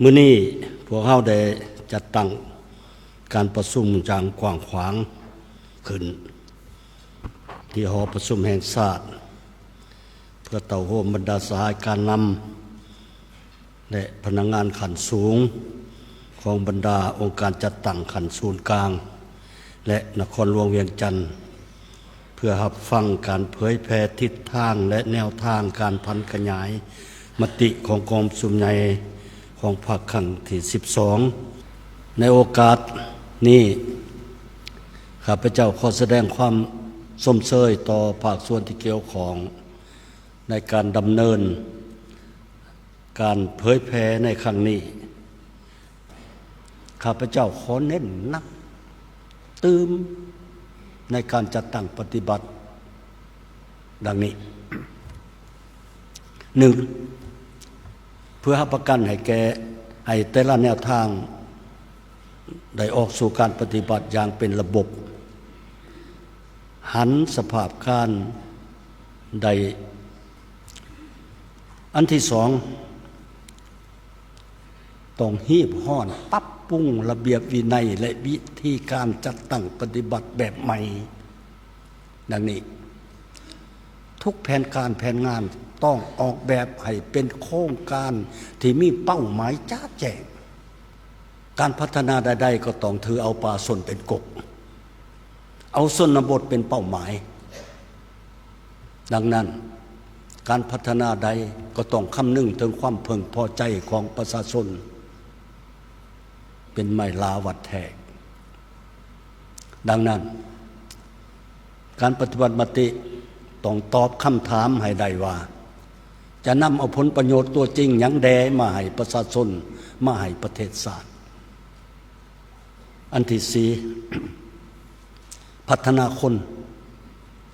ມື້ນີ້ພວກເຮົາໄດ້ຈັດຕັ້ງການປະຊຸມຢ່າງກວ້າງຂວາງຂຶ້ນ ທີ່ຫໍປະຊຸມແຫ່ງຊາດ ເພື່ອເຕົ້າໂຮມບັນດາສະຫາຍການນຳ ແລະ ພະນັກງານຂັ້ນສູງຂອງບັນດາອົງການຈັດຕັ້ງຂັ້ນສູນກາງ ແລະ ນະຄອນຫຼວງວຽງຈັນ ເພື່ອຮັບຟັງການເຜີຍແຜ່ທິດທາງ ແລະ ແນວທາງການຜັນຂະຫຍາຍມະຕິຂອງກອງປະຊຸມໃຫຍ່ຂອງພັກຄັ້ງທີສິບສອງ. ໃນໂອກາດນີ້ ຂ້າພະເຈົ້າຂໍສະແດງຄວາມຊົມເຊີຍຕໍ່ພາກສ່ວນທີ່ກ່ຽວຂ້ອງໃນການດຳເນີນ ການເຜີຍແຜ່ໃນຄັ້ງນີ້ ຂ້າພະເຈົ້າຂໍເນັ້ນໜັກຕື່ມໃນການຈັດຕັ້ງປະຕິບັດດັ່ງນີ້. ໜຶ່ງ, ເພື່ອຮັບປະກັນໃຫ້ແກ່ ໃຫ້ແຕ່ລະແນວທາງໄດ້ອອກສູ່ການປະຕິບັດຢ່າງເປັນລະບົບ, ຫັນສະພາບການໄດ້. ອັນທີສອງ, ຕ້ອງຮີບຮ້ອນປັບປຸງລະບຽບວິໄນ ແລະ ວິທີການຈັດຕັ້ງປະຕິບັດແບບໃໝ່ ດັ່ງນີ້. ທຸກແຜນການແຜນງານຕ້ອງອອກແບບໃຫ້ເປັນໂຄງການທີ່ມີເປົ້າໝາຍຈະແຈ້ງ. ການພັດທະນາໃດໆກໍຕ້ອງຖືເອົາປະຊາຊົນເປັນກົກ, ເອົາຊົນນະບົດເປັນເປົ້າໝາຍ. ດັ່ງນັ້ນ, ການພັດທະນາໃດກໍຕ້ອງຄຳນຶງເຖິງຄວາມເພິ່ງພໍໃຈຂອງປະຊາຊົນ ເປັນໄມ້ຫຼາວັດແທກ. ດັ່ງນັ້ນ, ການປະຕິບັດມະຕິຕ້ອງຕອບຄຳຖາມໃຫ້ໄດ້ວ່າ ຈະນຳເອົາຜົນປະໂຫຍດຕົວຈິງຫຍັງແດ່ມາໃຫ້ປະຊາຊົນ, ມາໃຫ້ປະເທດຊາດ. ອັນທີສີ່, ພັດທະນາຄົນ,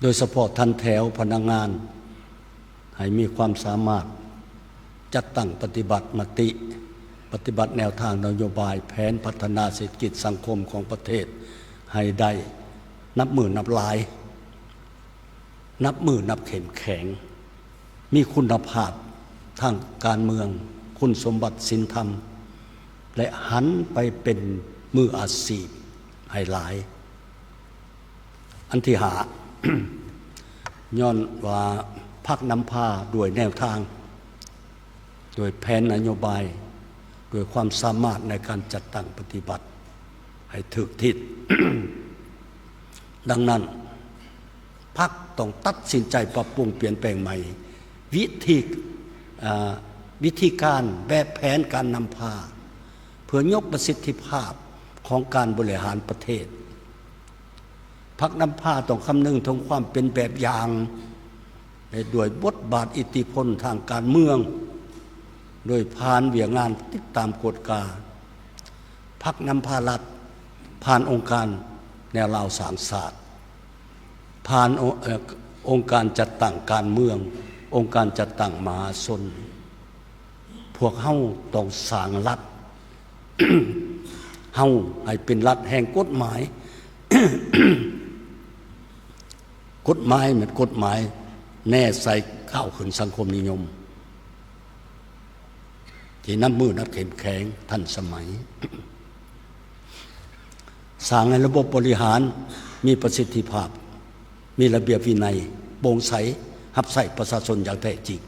ໂດຍສະເພາະຖັນແຖວພະນັກງານ ໃຫ້ມີຄວາມສາມາດຈັດຕັ້ງປະຕິບັດມະຕິ, ປະຕິບັດແນວທາງນະໂຍບາຍແຜນພັດທະນາເສດຖະກິດສັງຄົມຂອງປະເທດໃຫ້ໄດ້ນັບມື້ນັບຫຼາຍ, ນັບມື້ນັບເຂັ້ມແຂງ, ມີຄຸນນະພາບທາງການເມືອງ, ຄຸນສົມບັດສິນທຳ ແລະ ຫັນໄປເປັນມືອາຊີບໃຫ້ຫຼາຍ. ອັນທີຫ້າ, ຍ້ອນວ່າພັກນຳພາດ້ວຍແນວທາງ, ດ້ວຍແຜນນະໂຍບາຍ, ດ້ວຍຄວາມສາມາດໃນການຈັດຕັ້ງປະຕິບັດໃຫ້ຖືກທິດ. ດັ່ງນັ້ນ, ພັກຕ້ອງຕັດສິນໃຈປັບປຸງປ່ຽນແປງໃໝ່ວິທີ, ເອີ, ວິທີການ, ແບບແຜນການນຳພາ ເພື່ອຍົກປະສິດທິພາບຂອງການບໍລິຫານປະເທດ. ພັກນຳພາຕ້ອງຄຳນຶງເຖິງຄວາມເປັນແບບຢ່າງ ແລະ ດ້ວຍບົດບາດອິດທິພົນທາງການເມືອງ, ໂດຍຜ່ານວຽກງານຕິດຕາມກວດກາ. ພັກນຳພາລັດ ຜ່ານອົງການແນວລາວສ້າງຊາດ, ຜ່ານ ໂອ ເອີ ອົງການຈັດຕັ້ງການເມືອງ, ອົງການຈັດຕັ້ງມະຫາຊົນ. ພວກເຮົາຕ້ອງສ້າງລັດເຮົາໃຫ້ເປັນລັດແຫ່ງກົດໝາຍ, ກົດໝາຍແມ່ນກົດໝາຍແນໃສ່ກ້າວຂຶ້ນສັງຄົມນິຍົມ ທີ່ນັບມື້ນັບເຂັ້ມແຂງທັນສະໄໝ. ສ້າງໃຫ້ລະບົບບໍລິຫານມີປະສິດທິພາບ, ມີລະບຽບວິໄນ, ໂປ່ງໃສ, ຮັບໃຊ້ປະຊາຊົນຢ່າງແທ້ຈິງ.